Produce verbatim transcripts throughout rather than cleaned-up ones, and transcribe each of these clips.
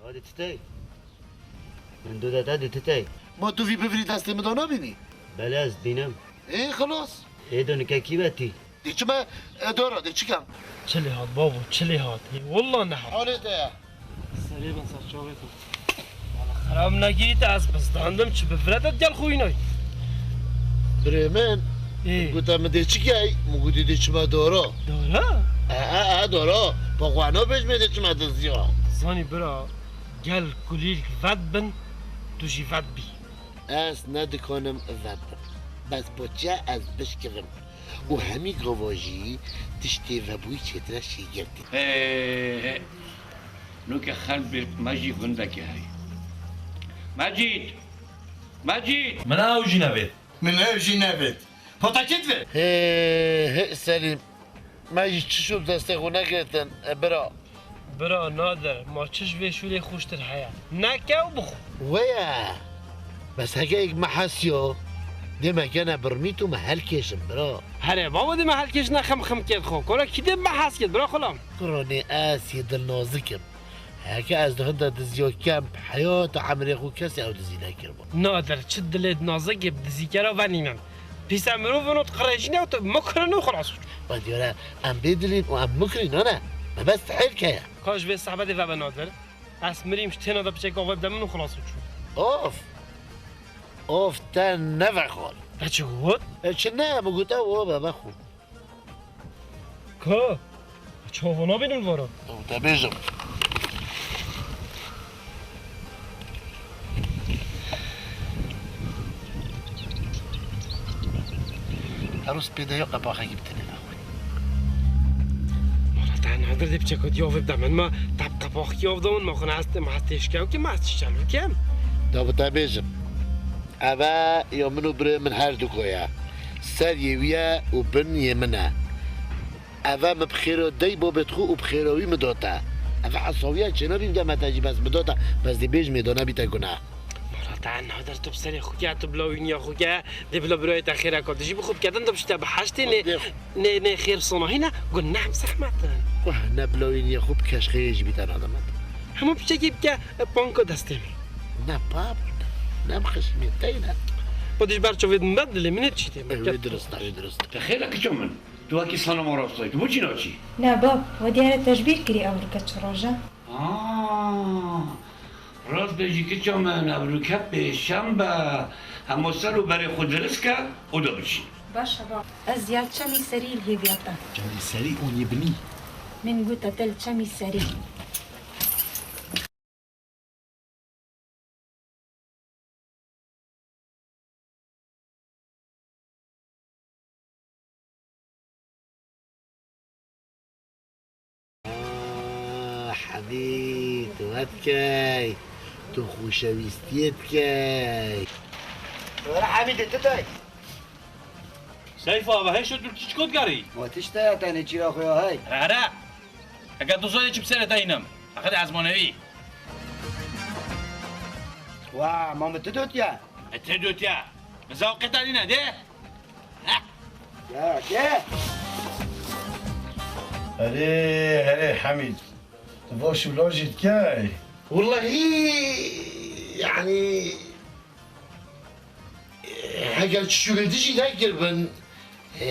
Hadi titey. Min dû de te dû titey. Ma tu vî bivirî destê min de nabînî? Belê ez dibînim. Ê, xilas. Ê do nike kî ve tî? Dê çime, e, dora, dê çi kem? Çi lê hat babo, çi lê hat? Ê, wallah nehat. Halê te ye. Serê bin ser çavê xwe. Wala xerab nekî te ez bizdandim, çi bi vire de gel xwînay. Birê min, Ê. Min gote min dê çi key? Min gotî dê çime dora. Dora? E, e, e, dora. Pa xwe nabêj me dê çime diziya. Zanî bira, gel kulîlk vet bin, tu jî vet bî. Ez nedikanim vet bim. Bes poçiya ez bişkivim. Û hemî gava jî tiştê vebûyî çêtire şêgirtî. He, he. Nuke xelbê Mecîd gundekê heye. Mecîd! Mecîd! Min ew jî nevêt. Min ew jî nevêt. Pota kê divê? He, he, Selîm. Me jî çi şûl destê xwe negirtin, e, bira. Bira Nadir, ma çi ji vê şûlê xweştir heye? Neke û bixwe. Wê ye. Bes heke yek me hesiya, dê me gene birmît û me helkêşin, bira. Herê babo, dê me helkêşine xem xem kêt xwe. Kora kî dê me hes kêt, bira xulam? Kuro nê ez yê dilnozik im. Heke ez di hin de diziya kem, heyata emrê xwe kesê ew dizî nekiribû. Nadir, çi dilê nazik ê bi dizîkera venînin. Pîse mirov vino diqirêjîne û tu mukirin û xilas bû. Wê diyare em bê dilîn û em mukirîn, nane? Me bes hêl keye. Ka ji vê sehbetê vebe Nadir. Ez mirîm ji têna de piçek avê bide min û xilas bû. Of! Of, te nevexwar. Te çi got? E, çi ne? Min got ew o be, vexwe. Ka, çawa nabînim li vara? Ew te bêjim. Her roz pê de ya qepaxekî bi tenê vexwe. Mala te Nadir dê piçeka diya vê bide min, ma tep qepaxekî av da min, ma xwe ne hestê, ma hestê şikew ke, ma hestê şelû ke. Da bi te bêjim. Eve ya min û birê min her du ko ye. Ser yê wî ye û bin yê min e. Eve min bi xêra dey babê xwe û bi xêra wî min da te. Eve hesa wî ye, çênabî bide me te jî, bes min da te. Bes dê bêjimê da nebîte guneh. Mala te Nadir, tu bi serê xwe ke, tu bila wîniya xwe ke, dê bila birayê te xêreka tu jî bi xwe bike din, tu bişîte biheştê, nê, nê, nê xêr bi sonahî ne, guneh bi zehmet in. Weh, ne bila wîniya xwe bi keşxeyê jî bîte nademê. Hema piçekî bike, e, panka destê min. Ne bab, ne, ne bi xişmê te ne. Xwedî ji ber çavê min be, dilê min ê çî tê. Ew ê dirist e, wê dirist e. Te xêr e kiça min. Tu wekî sanama rastayî. Tu boçî naçî? Na bab, we diyare te ji bîr kirî ewrike çi roj e? Aa, rast bêjî kiça min, ewrike pêşembe. Hema ser û berê xwe dirist ke û da biçî. Baş e bab. Ez ya çemî serî li hêviya te. Çemî serî û yê binî. Min gote te li çemî serî. Ah, Hemîd, tu we dikey. Tu xweşewîstiyê dikey. Were Hemîdê, tu dey. Seyfa, ve heşo tu çiçko dikarî? Ma tişt heye, tenê çîra xwe ya hey. Here, here. Eke tu zanî çi bi serê te înim. Heqet ezmanevî. Wa, ma min tu dotiye? E, te dotiye. Min zaw qetanîne de. Heh. Ya, de. Herê, herê Hemîd. Tu baş û lajî dikey. Wellahî, yanî, heger çi şûlê dijî nekiribin, e,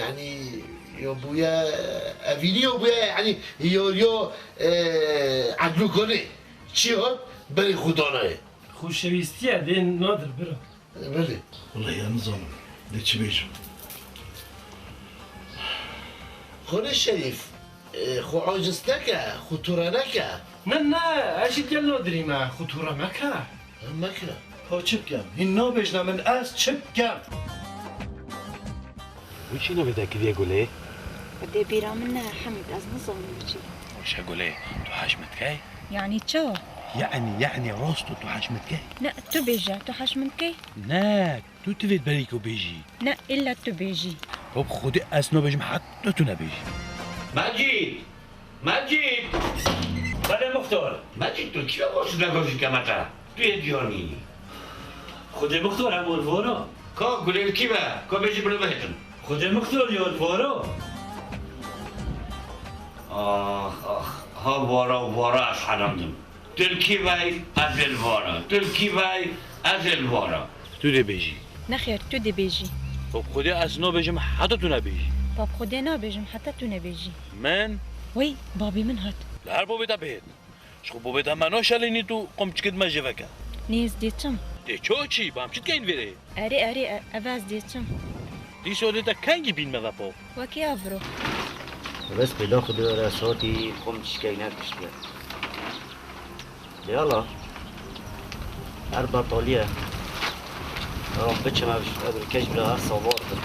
yanî, yo bûye, evînî yo bûye, yanî, yo, yo, e, edlûkonê. Çi hat, berê xwe danayê. Xweşewîstiye dê Nadir bira. Belê. Wellahî ez nizanim. Dê çi bêjim? Xwedê Şerîf, e, xwe aciz neke, xwe tûre neke. Ne, ne, ez jî gel Nadirî me, xwe tûre meke. Meke. Ha çi bikem? Hîn nabêjne min ez çi bikem? Wî çî navê te kiriye Gulê? Xwedê bîra min ne Hemîd, ez nizanim çi. Xweşe Gulê, tu hej min dikey? Yanî çawa? Yanî, yanî rast tu, tu hej min dikey? Ne, tu bêje, tu hej min dikey? Ne, tu divê berî ku bêjî. Ne, îlla tu bêjî. Hop, Xwedê ez nabêjim heta tu nebêjî. Mecîd! Mecîd! Belê muxtar. Mecîd, tu kî ya baş degajî kemete? Tu yê diyar nînî. Xwedê muxtar hemû li vara. Ka gulê li kî be? Ka bêjî bila bihêtin. Xwedê muxtar ya li vara. Ax, ax, ha vara û vara ez helandim. Tu li kî vey, ez ê li vara. Tu li kî vey, ez ê li vara. Tu dê bêjî. Nexêr, tu dê bêjî. Bab Xwedê ez nabêjim heta tu nebêjî. Bab Xwedê nabêjim heta tu nebêjî. Min? Wey, babê min hat. Li her babê te bihêt. Ji xwe babê te me naşelînî tu qumçikê me jê veke. Nê ez dê çim. Dê ço çi? Ba em çi dikeyin vêrê? Erê, erê, e-, ev ez dê çim. Dîsa dê te kengî bîn me ve pav? Wekî evro. Bes pêda xwe dê were sotî xwe min tişkek nekuştiye. Yala. Her betaliye. Tamam, biçim ev, ev keş bila her savar bin.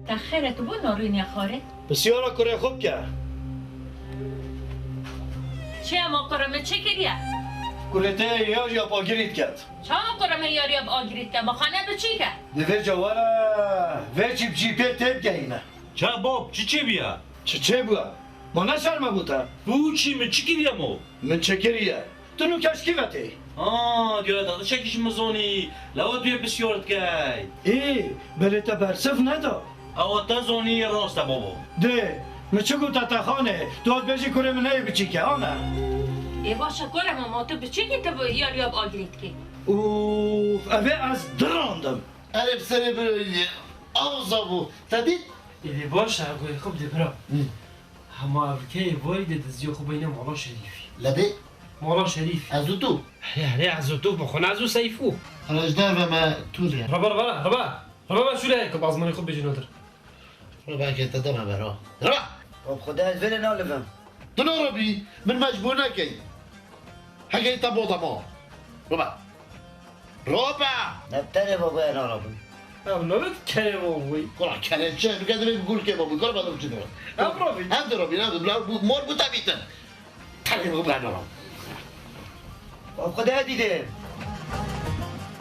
Te xêr e, tu bo narîniya xwarê? Pisyara kurê xwe bike. Çi ye ma kurê min çi kiriye? Kurê te ya jî agirî diket. Çawa kurê min yariya bi agirî dike? Ma xane bi çî ke? Di vê cewara vê çî bi çî pê têbigehîne. Ça bab, çi çêbûye? Çi çêbûye? Ma ne şerm e bo te? Tu çi, min çi kiriye mo? Min çi kiriye? Tu nû keşkî ve tê. Ha, diyar e, te tiştekî ji min zanî. Lewa tu yê pisyar dikey. Ê, belê te bersiv neda. Ewa te zanî, rast e babo. Dê, min çi gote te xanê? Tu hat bêjî kurê min neyê biçîk e, ana. Ê baş e, kurê min, ma tu biçîkî, tu bi yariya bi agirî dikî. Ûf, ev ê ez dirandim. Erê bi serê bi, awiza bû. Te dît? Ê dê baş e, goyê xwe bide bira. Hı. Hema ev keyê varî de diziyê xwe beyne mala Şerîfî. Lebê? Mala Şerîfî. Ez û tu? Erê, erê, ez û tu, bi xwe ne ez û Seyfû. Hala ji derve me tu diye. Reba, reba, reba. Reba, me şûre heye ku bi azmanê xwe bêjî nadir. Reba, ke te deme bera. Reba! Bi Xwedê ez vê lê nalivim. Tu naribî, min mecbûr nekey. Hegey te bo dema. Reba. Robe! Ne bi tenê babayê narabim. Ev nabêt kerê babayê. Kura kerê çi? Bike divê bi gulkê babû. Kura badim çi dibe? Ev rabî. Ev de rabî, ev de bila bu mor bu tabîtin. Tenê bu ben narabim. Bab Xwedê dîdê.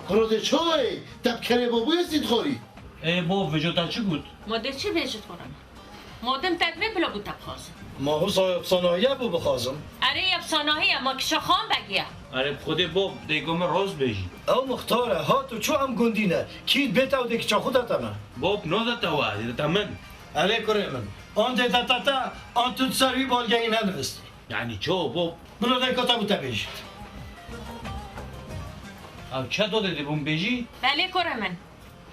Kura de çoy? Te bi kerê babûyê sît xorî. Ê bo, vêco te çi got? Ma de çi bêjit xora? Madem te divê bila bû te bixwazin. Ma wisa efsanahiye bû bixwazim. Erê efsanahiye, ma kişa Xan Begî ye. Erê bi Xwedê bab, dêka min rast bêjî. Ew mixtar e, hat û çû em gundî ne. Kî bê te ew dê kiça xwe de te me. Bab nade te we, dê te min. Erê kurê min. An dê te te te, an tu di ser wî balgehî nenivist. Yanî çawa bab? Bila dêka te bû te bêjît. Ew çi dodê dê bûm bêjî? Belê kurê min.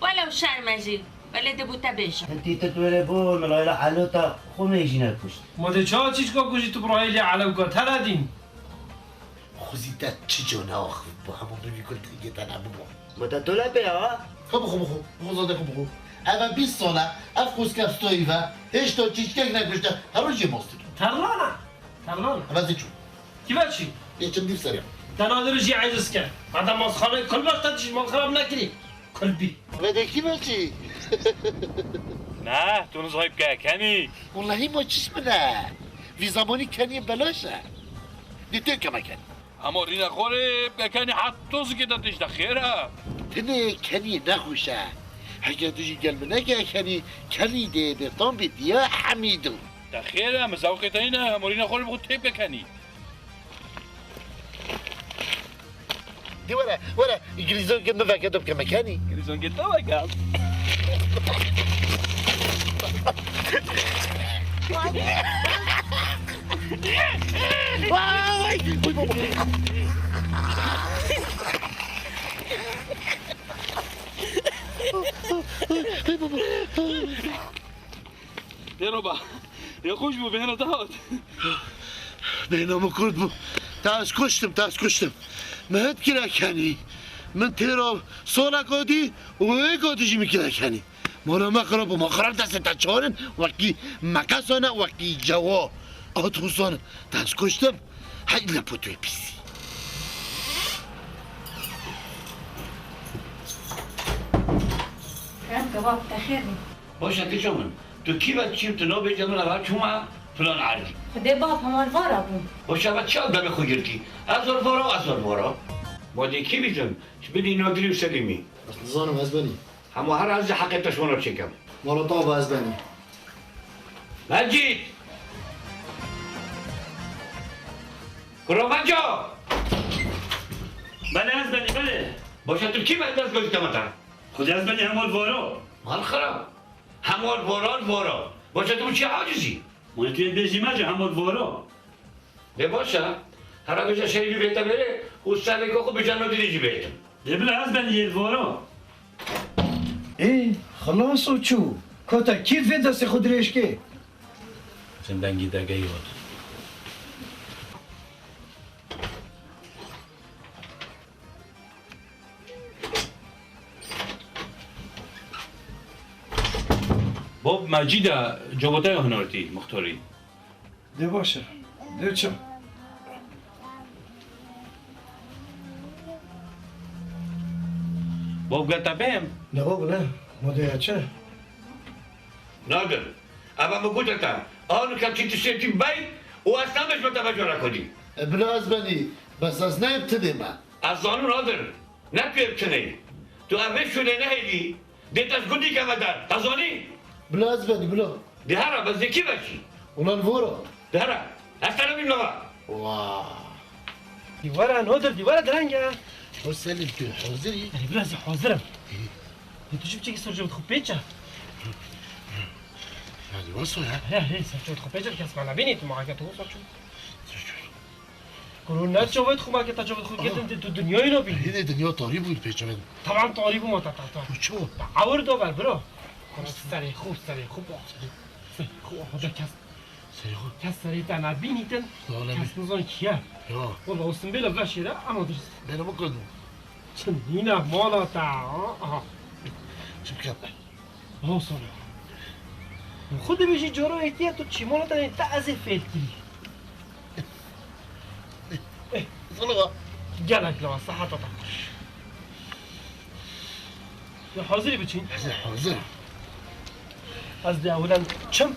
Welew şerm e jî, belê dibû te bêjim. Hintî tu were bû, Milayla Elo te xwe mê jî nekuşt. Ma de çawa çîçka kujî tu bi rahîlê Elew got, hele dîn. Xwezî te çi cana axivî bû, hema min vî gul dengê te nebûbû. Ma te tole pê ya? Xwe bixwe, bixwe, bixwe zade xwe bixwe. Eve bîst sal e, ev xwezke stoyî ve, hêşta çîçkek nekuşte, her roj jê mastî. Terlana, terlana. Eve zê çû. Kî ve çî? Yê çim dîv serê. Te nadir jî eciz kir. Madem masxane kul baş te tişt mal xirab nekirî. Kul bî. Ve de kî ve çî? Ne, tu nizayî bike Kenî. Wellahî ma çiş min e. Vî zamanî Kenî belaş e. Dê tê keme Kenî. Ama rîne xorê bike Kenî, hat tozikê te tişt de xêr e. Tinê Kenî nexweş e. Heke tu jî gel min neke Kenî, Kenî dê bê tam bê diya Hemîdo. Te xêr e, min zewqê te nîne, hemorîna xwe li xwe tê bikenî. Dê were, were, grîzokê min veke tu bike mekenî. Grîzokê te veke. Vay! Tê roba. Ya xweş bû, bêhna te hat. Bêhna min kurt bû. Te ez kuştim, te ez kuştim. Min hit kire kenî. Min têra sola kotî û wê kotî jî min kire kenî. Mala me xirab bû, ma xirab destê te çarin, wekî mekesane, wekî cewa. At xusane, te ez kuştim. Hey, lepotê pîsî. Kerem kebab, te xêr bî. Baş e, kişo min. Tu kî ve çî, tu nabêje min, eva çûma filan erdî. Xwedê bab, hema li vara bûm. Baş e, eva çi demê xwe girtî? Ez zor vara, ez zor vara. Ma dê kî bîjim? Ji bilî Nadirî û Selîmî. Ez nizanim, ez benî. Hema her ez ji heqê te ji wan re çêkim. Wala tav ez benî. Mecîd! Kuro Meco! Belê, ez benî, belê. Baş e, tu kî ve, ez goşt dema te? Xwedê ez benî, hema li vara. Mal xirab. Hema li vara, li vara. Baş e, tu çi acizî? Wê tu yê bêjî me jî hema li vara. Lê baş e, Hera bêje Şerîfî bête vêrê û serê ku xwe bi ceno dîrî jî bêtim. Dê bila ez ben yê voro. Ê, xilas û çû. Kota kîr vê destê xwe dirêj kê. Çend dengî degeyî got. Bob Mecîda cewata ya hinortî, muxtorî. Dê baş e. Dê çi? Bob gel te bêm. Ne bab ne. Ma dê ya çi? Nadir, eva min gote te, a nuke çi tiştê tî bey û ez nabêjme te vecora xwedî. E, bila ez benî, bes ez neyb tinê me. Ez zanim Nadir, ne tu yê bitinê. Tu ev vê şûnê nehêlî, dê te ji gundî keve der. Te zanî? Bila ez benî, bila. Dê here, bes dê kî veşî? Ulan vora. Dê here, ez te nebîm nava. Wah. Dîwara Nadir, dîwara direng e. O Selîm, tu hazir î? Erê, biraz hazir im. Î. Dê tu jî biçekî serçavê xwe pêç e. Yanî wesa ya? He, he, serçavê xwe pêç e, kes me nebînî, tu ma heke tu wisa çû. Kuro ne çavê xwe, ma ke te çavê xwe girtin, dê tu dinyayê nabînî. Hînê dinya tarî bû pêçavê. Tamam tarî bû ma te, te, te. Û çi bû? Te ewir da ver, bira. Kuro serê xwe, serê xwe bak. Serê xwe, xwe de kes. Serê xwe. Kes serê te nebînîtin. Kes nizan kî ye. Ya. Wala o simbêla veşê de, ama dirist. Bêra bikurdin. Çi nîne mala te, ha? Aha. Çi bikem? Ho sona. Xwe dibêjî coro êtiye tu çîmona te, te ez ê fêl kirî. Zulu. Gelek lawa, sehata te xweş. Ya hazirî biçîn? Ez hazir. Ez dê ewilen çim,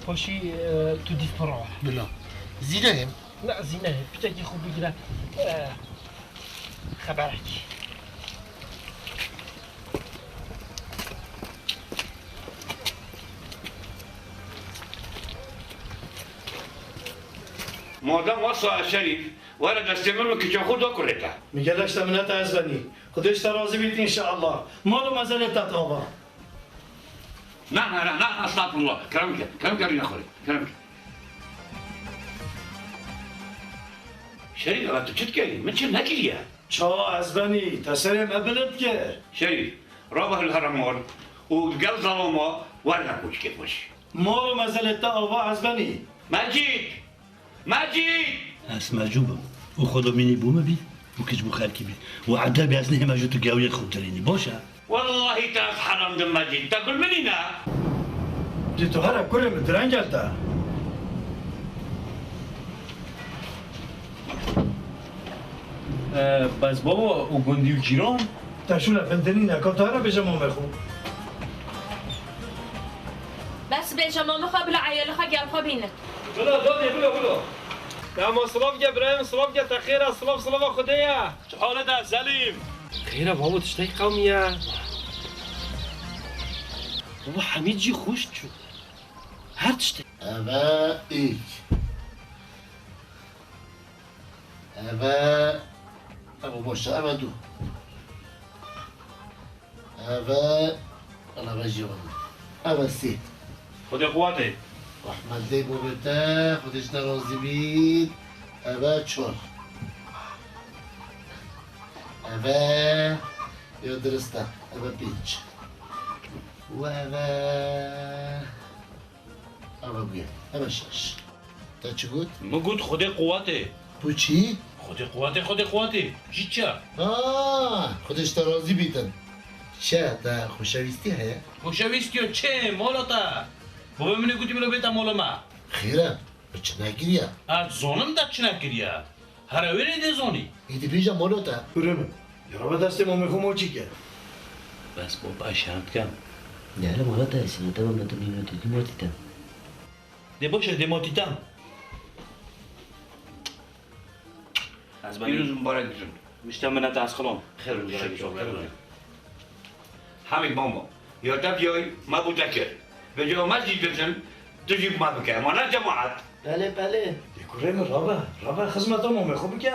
paşî, e, tu dîv pir rawa. Bila. Zîne him. Ne, zîne him. Piçekî xwe bigire. E, Xeberekî. Madem wasa Şerîf, were destê min û kiça xwe da kurê te. Min gelek te mineta ez benî. Xwedê ji te razî bît înşeallah. Mal û mezelê te tava. Na, na, na, na, estağfurullah. Kerem ke, kerem ke, rîna xwe. Kerem ke. Şerîf, eve tu çi dikerî? Min çi nekiriye? Çawa ez benî? Te serê me bilind kir. Şerîf, rabe li herema û gel zalama werne koçikê xweş. Mal û mezelê te ava ez benî. Mecîd! Mecîd! Ez mecûb im. Û xwe do mînî bû min bî û kiç bû xelkî bî. Û edebê ez nehême ji tu gewiyê xwe dirênî. Baş e? Wellahî te ez herandim Mecîd. Te gul min nîne. Dê tu here kurê min direng gel te. E, bes baba û gundî û cîran? Te şûle vindenî neka, tu here bêje mamê xwe. Bes bêje mamê xwe bila eyalê xwe gel xwe bînin. Bila, dadê, bila, bila. Ya ma silav ke birayê min, silav ke te xêr e, silav, silava Xwedê ye. Çi halê de Selîm? Xêr e babo, tiştek qewmiye. Baba Hemîd jî xweş çû. Her tiştek. Eve ilk. Eve, eve boş, eve du. Eve, ana eve jî eve du. Eve sê. Xwedê quwatê. Rehmet lê bo be te, Xwedê ji te razî bît. Eve çor. Eve, ya dirist e. Eve pênc. Û eve. Eve bûye. Eve şeş. Te çi got? Min got Xwedê quwatê. Bo çi? Xwedê quwatê, Xwedê quwatê. Jî çi? Ha, Xwedê ji te razî bîtin. Çi, te xoşewîstî heye? Xoşewîstiyo çi? Mala te. Baba min ê gotî bila bête mala me. Xêr e, min çi nekiriye? Ez zanim te çi nekiriye. Here wê rê dê zanî. Êdî bêje mala te. Kurê min. Ya rabe destê mamê xwe maçî ke. Bes baba, ez şerm dikem. Nere mala te, sînete me, me tu nîno tu dî matî te. Dê baş e, dê matî te. Ez benî. Pîroz û mibarek bitin. Mişte minete ez xilam. Xêr û şer. Hemî mama. Ya te biyayî, me bo te kir. Vêca me jî bitin, tu jî bi me bike. Ma ne cemaet? Belê, belê. Dê kurê min rabe, rabe xizmeta mamê xwe bike.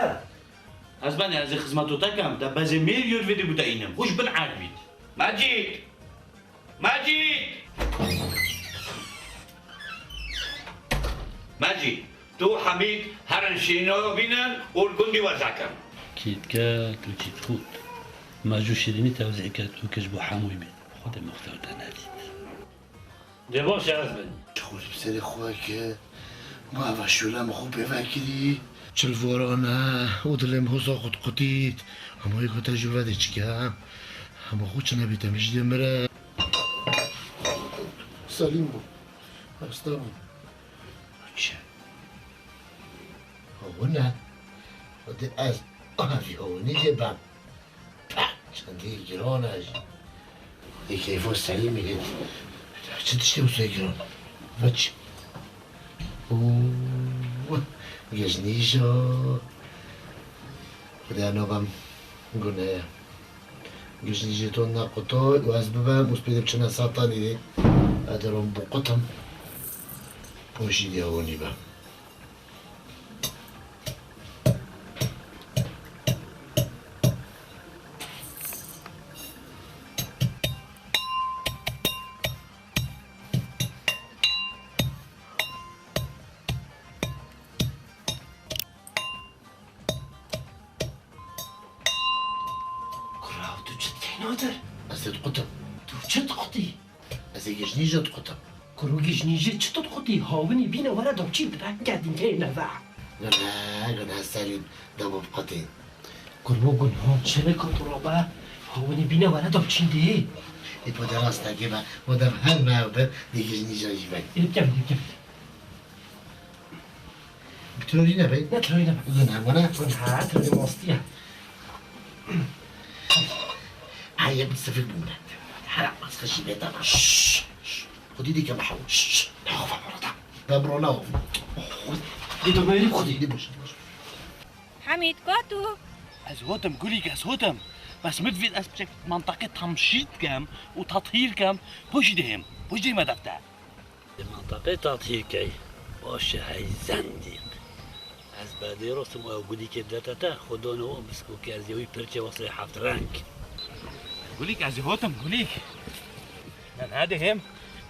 Ez benê, ez ê xizmeto te kem, te bezê mêr yod vê dê bû te înim. Xweş bin erd bît. Mecîd! Mecîd! Mecîd! Tu û Hemîd herin şîna bînin û li gundî weza kin. Kî dike tu çî dixwit. Mecû şirînî tewzî kir û kir ji bo hemûyî bî. Xwedê mixtar te nedît. Dê baş e ez bin. Çiqûr bi serê xwe ke ma eva şûla min xwe pê vekirî. Çil vorane û dilê min hoza qutqutît. Hema yek te jû vedê çike. Hema xwe çi nebîte min jî dê mire. Selîm bû. Hasta bû. Çi? Hewin e. Hadi ez ahvî hewinî dê bem. Peh, çendî giran e jî. Ê keyfo Selîmî hêt. Çi tiştê wisa giran? Veç. Oo, gejnîja. Xwedê nabem gune ye. Gejnîjê to nequtay û ez bibem û spêdê biçine sertanî dê. Ez ê rom biqutim. Poşî dê hewinî be. Kurav, tu çi dikey Nadir? Ez ê diqutim. Tu çi diqutî? Ez ê gijnîje diqutim. Kuro gijnîje çi tu diqutî? Hawinî bîne were dapçîn dide. Gedîn key neve. Gune, gune Selîm, dema biqutî. Kurbo gunhan çi ne katû rabe? Hawinî bîne were dapçîn dê. Ê po de rast e, gê be, o dev her nev be, dê gijnîje jî be. Ê bikem, ê bikem. Bi terorî nebe? Ne terorî nebe. Gune, gune. Gune, ha, terorî mastiye. Heye bi sifik bûne. Hera az xişî bê tamam. Şşş. Xwedî dîke mehew. Şşş. Naxwe orada. Bebro naxwe. Dê tu meyri xwedî. Dê boş, boş. Hemîd, ka tu? Ez hotim, Gulîk, ez hotim. Bes min divêt ez biçek mantaqê tamşît kem û tathîr kem. Pojî dê hêm. Pojî dê me defte. Di mantaqê tathîrkey, baş e hey zendîq. Ez berdê rostim û ew gulîkê bidete te, xwe done û biskokê ez ê wî pirçê wesirê heft reng. Gulîk, ez ê hotim, Gulîk. Ne, ne dihêm.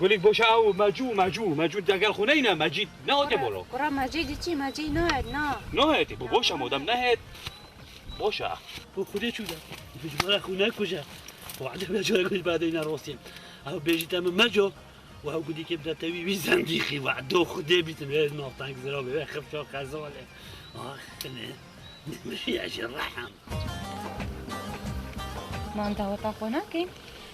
Gulîk, boşa ew mecû, mecû, mecû degel xwe neyne, Mecîd. Ne hote bolo. Kura Mecîd çi, Mecîd nayet, na. Nayet, bu boşa modem nehet. Boşa. Bu xudê çû de. Bi cumara xwe nekuje. Wade be cara gulîk berdeyne rostê. Ew bêjî te min meco. Wa gudîkê bide te wî, wî zendîqî wa do Xwedê bîtin wê navteng zira wê xifça xezalê. Ax ne. Nimriya ji rehem. Man daweta xwe nakin.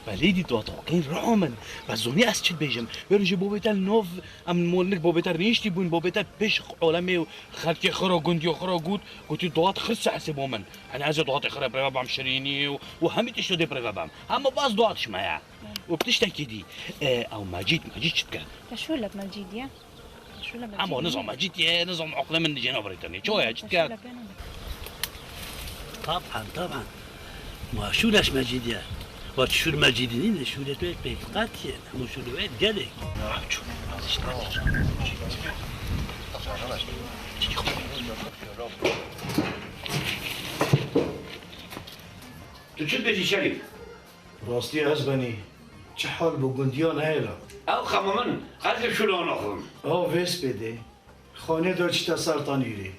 Belê dî daweta xwe key reho min. Be zonî ez çi dibêjim. Wê rojê bobê te li nov em molnik bobê te rêniştî bûn, bobê te pêş olemê û xelkê xwe re, gundiyo xwe re got, gotî dawet xirse hesê bo min. Hani ez ê dawetê xwe re birêve bam şirînî û, û hemî tişto dê birêve bam. Hema bas dawet ji me ye. Û bi tiştekî dî, e, ew Mecîd, Mecîd çi dike? Te şûl e Mecîd ye. Te şûl e Mecîd Ama ye. Nizam Mecîd ye, nizam aqlê min dicê nabirê tenê. Ço ye, çi dike? Te şûl e pê nabirê. Taban, taban. Ma şûleş Mecîd ye. Wa şûl Mecîdî nîne, şûlê tu yê pêqet ye. Hemû şûlê wê gelek. Tu çi dibêjî Şerîf? Rastî ez benî. Çi hal bi gundiya nehêla? Ew xema min, ez li şûla naxwim. Ew vê spêdê. Xanê de çîte ser tanîrê.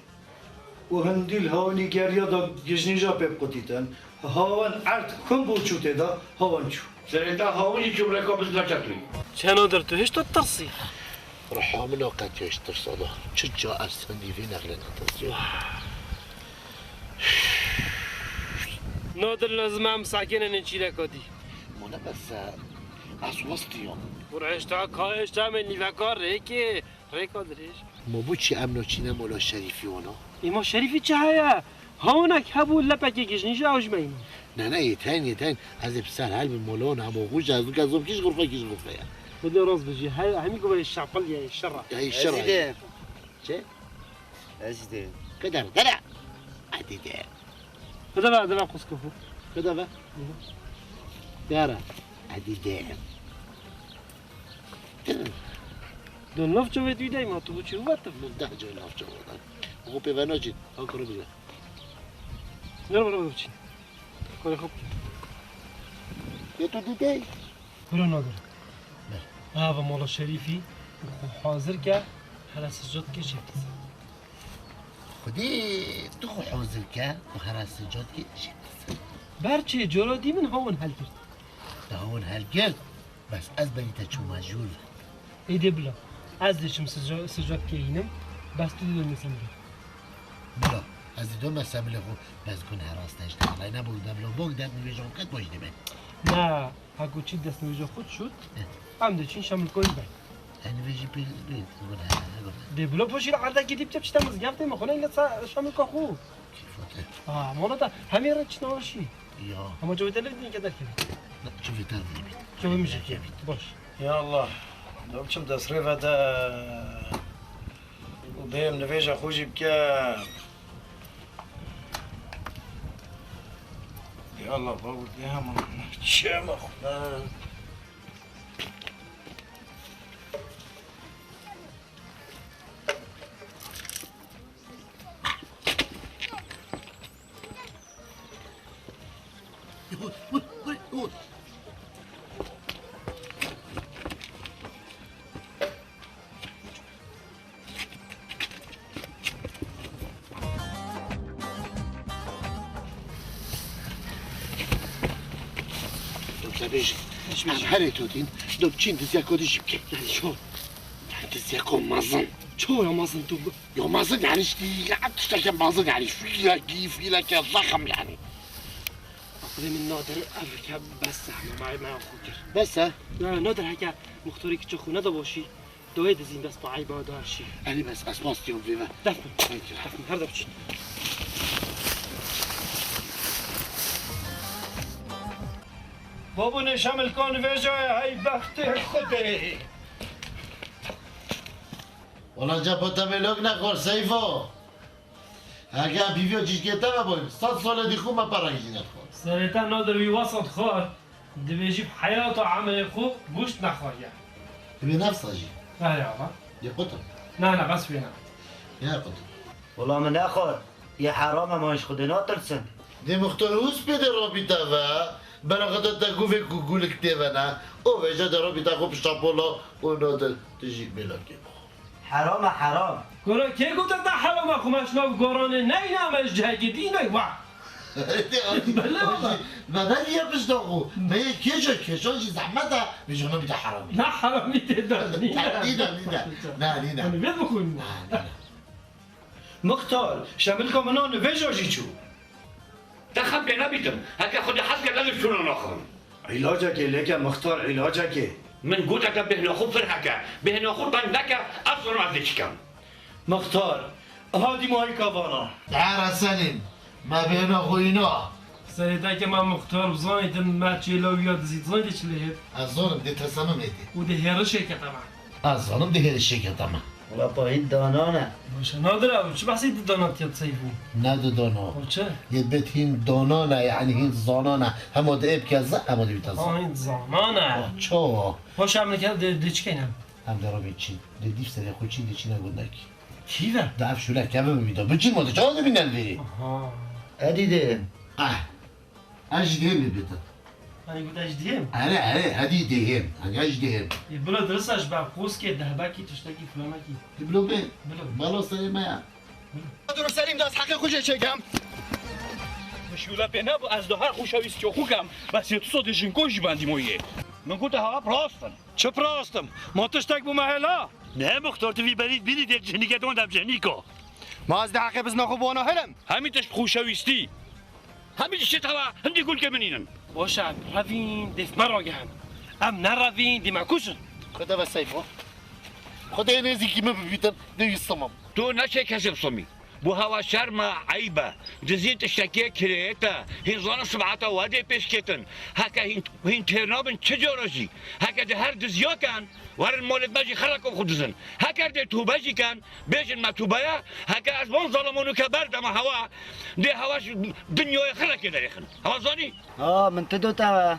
Û hindî li hawinî geriya da gijnîja pê biqutîtin. Hawan erd xwin bû çû tê de, hawan çû. Serê te hawinî çû reka biz neçetûyî. Çena der tu hişta tirsî? Ruha min o qet hêj tirsana. Çi ca ez sendî vê nexlê netirsiya. Nadir lazim em sakinê ne çîreka dî. Mone bes ez westiyam. Û hêşta ka hêşta me nîveka rêkê. Rêka dirêj. Ma bo çi em naçîne mala Şerîfî wana? Ê ma Şerîfî çi heye? Hawinek hebû lepekê gijnî ji ew ji me yî. Ne, ne, yê tên, yê tên. Ez ê bi ser helbim mala wana hema xwe ji ez dû kezom kî ji xurfe kî ji xurfe ye. Xwedê rast bijî. He, hemî ku vê şaqil ye, şer e. Ey, şer e. Ezî dê. Çi? Ezî dê. Qeder, dere. Hadi de. Qeder, dere, qusku. Qeder. Dere. Hadi de. Dere. Dön navça ve duydayım, ha, tu bu çiğ vatım. Deh cay navça vatım. Bu pevena cid. Ankara bize. Ver bana bir çiğ. Kore hop. Ya tu duydayım. Kuro Nadir. Ava Mola Şerîfî, hazir ke, hele sicat ke çêkis. Xwedê tu xwe hazir ke û hera sicad ke jî. Berçê cara dî min hawin helgirt. Te hawin helgirt? Bes ez berî te çûma jûr ve. Êdî bila. Ez dê çim sica-, sicad ke hînim. Bes tu dê dome semilê. Bila. Ez dê dome semilê xwe. Bes gun hera staj te alay ne bol de bila bok de nivêja xwe qet baş dime. Na. Hako çî destnûêja xwe şût, Eh. em diçin Şemilkoyî ber. Em nivêjî pê, pê, gure, gure. Dê bila poşî li erdekî dî biçe pişta mizgeftê me xwe neyne sa Şemilka xwe. Kîfate. Ah, mola da hemê re çi naweşî. Ya. Ama çavê te lê din ke derkevî. Çavê te lê bin. Çavê min jî kevî. Boş. Ya Allah. Da biçim dest rê ve de. Û bêm nivêja xwe jî bike. Ya Allah, bavur dê hema çema xwe. Dotebêjî. Em herê tu dîn, dot çîn dizyako dî jî bike. Yani ço? Yani dizyako mezin. Ço ya mezin tu? Ya mezin yani işte, ya tişteke mezin yani, fîlekî, fîleke zexm yani. Aqilê min nadir ev ke bes e, hema me xwe kir. Bes e? Ya nadir heke muxtarê kiçik xwe neda boşî. Doyê dizîn dest bi eyba dar şî. Elî bes, ez spas diyom vê ve. Def bin. Peki. Def bin, her de biçin. Babo nêşemilkan vêjayê hey bextê Xwedê. Wala cepo te vê lok nexwar Seyfo. Heke pîviya cîşkê te ve boy, sed sole dî xwe me perek jî nedixwar. Serê te nadir wî wesat xwar, dibêjî bi heyata emirê xwe goşt nexwariye. Dibê nefsa jî. Erê ava. Yê qutim. Na, na, bes wê ne. Yê qutim. Wela min nexwar. Yê heram e, ma ji Xwedê natirsin. Dê muxtar hûs pê de rabî te ve. Beraxete te guvê ku gulik tê ve ne. O vêje de rabî te xwe pişta pola û nadir tu jî mêlakê bixwe. Heram e, heram. Kuro, kê gote te heram e? Xwe me şina bi goranê neyna, me ji cihekê dî ney, wa. Belê wala. Me ne diye pişta xwe. Me yê kêşa, kêşan jî zehmet e, vê jî xwe bîte heramî. Na heramî tê de nîne. Nîne, nîne. Na, nîne. Hani vê bixwînin. Na, nîne. Muxtar, şemilka min a nivêja jî çû. Te xem pê nebîtim. Heke Xwedê hez kir, ez ê şûna naxivim. Îlacekê lêke Mixtar, îlacekê. Min goteke bêhna xwe pir heke. Bêhna xwe bend neke, ez zanim ez dê çi kem. Mixtar, aha dîmayîka vana. Dere Selîm, me bêhna xwe îna. Serê te ke me Mixtar bizanîtin, me çêla wî ya dizî, dizanî dê çi lê hêt? Ez zanim, dê tesemimê tê. Û dê hêrişêke te me. Ez zanim dê hêrişêke te me. Wela pa hîn danan e. Baş e, nadir e, çi behsê di dana tiya Seyfo? Ne di dana. O çi? Yê bet hîn danan e, yani hîn zanan e. Hema di ê bike ze, hema di bîte ze. Ha, hîn zanan e. O çawa? Baş e, em li ker dê, dê çi keyne? Em dê rabê çîn. Dê dîv serê xwe çîn, dê çîne gundekî. Kî ve? De ev şûle keve bibî de. Bi çîn ma de çawa dibîne li vêrê? Aha. Edî dê. Eh. Ez jî dihêm ê bêtin. Hani got ez jî dihêm? Erê, erê, hedî dihêm. Hani ez jî dihêm. Ê, bila dirisa ji ber qoskê, dehbekî, tiştekî, filanekî. Ê, bilo bê. Bilo bê. Balo serê me ya. Dur Selîm, da ez heqê xwe jê çêkem. Min şûle pê nebû, ez da her xweşewîstiya xwe kem. Bes yê tu sodê jinko jî bendî moyê. Min gote hewa bi rast in. Çi bi rast im? Ma tiştek bû me hêla? Ne, Muxtar, tu vî berî bînî dê cihnîke don de bi cihnîka. Ma ez dê heqê bizna xwe bi wana hilim? Hemî tişt bi xweşewîstî. Hemî tiştê te ve hindî gulkê min înin. Baş e, em revîn, dê me ragihin. Em nerevîn, dê me kuşin. Xwedê ve Seyfo. Xwedê nêzîkî min bibîtin, dê wî simim. Tu neçê kesê bisimî. Bo hewa şerm e, eyb e. Dizî tiştekê kirêt e. Hîn zanin sibeheta we dê pêşkêtin. Heke hîn, hîn têr nabin çi cara jî. Heke di her dizyaken, werin malê me jî xelek xwe dizin. Heker dê tûbe jî ken, bêjin me tûbe ye. Heke ez van zalamonûke berdeme hewa, dê hewa ji dinyayê xelekê derêxin. Hewa zanî? Ha, min tu dote we.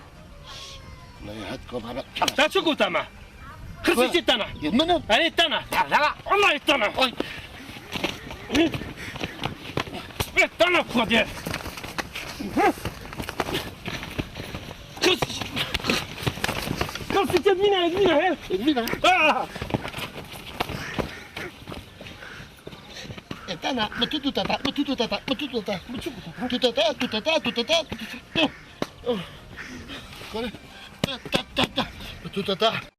Lê het ko bana. Te çi gote me? Xisî çi tene? Yê min e. Erê tene. Ya, ya. Wallahî tene. Oy. Tene xwedê. Xis. Xisî çi mîne, mîne he. Mîne. Ah. E, te Ana, mi tu tu tata, mi tu tu tata, mi tu tu tata, mi tu tu tata, tu tata, tu tata, tu tata, tu tata. Kore, ta, ta, ta, ta, mi tu tata.